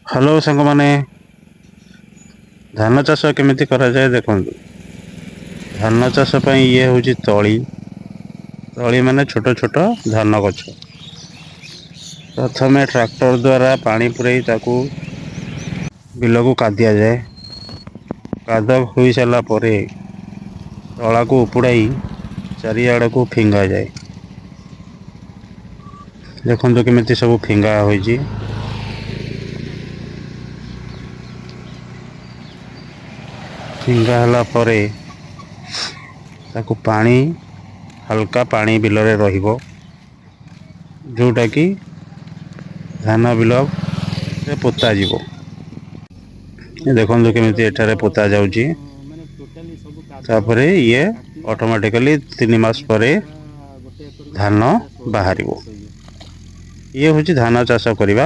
Hello ସାଙ୍ଗମାନେ, ଧାନ ଚାଷ କେମିତି କରାଯାଏ ଦେଖନ୍ତୁ। ଧାନ ଚାଷ ପାଇଁ ଇଏ ହେଉଛି ତଳି। ତଳି ମାନେ ଛୋଟ ଛୋଟ ଧାନ ଗଛ। ପ୍ରଥମେ ଟ୍ରାକ୍ଟର ଦ୍ୱାରା ପାଣି ପୁରେଇ ତାକୁ ବିଲକୁ କାଦିଆଯାଏ। କାଦ ହୋଇସାରିଲା ପରେ ତଳାକୁ ଉପୁଡ଼ାଇ ଚାରିଆଡ଼କୁ ଫିଙ୍ଗାଯାଏ। ଦେଖନ୍ତୁ କେମିତି ସବୁ ଫିଙ୍ଗା ହୋଇଛି। ଫିଙ୍ଗା ହେଲା ପରେ ତାକୁ ପାଣି, ହାଲକା ପାଣି ବିଲରେ ରହିବ, ଯେଉଁଟାକି ଧାନ ବିଲରେ ପୋତା ଯିବ। ଦେଖନ୍ତୁ କେମିତି ଏଠାରେ ପୋତା ଯାଉଛି। ମାନେ ଟୋଟାଲି ସବୁ କାଦ ତାପରେ ଇଏ କାଟିବା ଅଟୋମେଟିକାଲି 3 ମାସ ପରେ ଗୋଟେ ଏକରକୁ ଧାନ 50 16 ବାହାରିବ। ଶୋଇବେ। ଇଏ ହେଉଛି ଧାନ ଚାଷ କରିବା।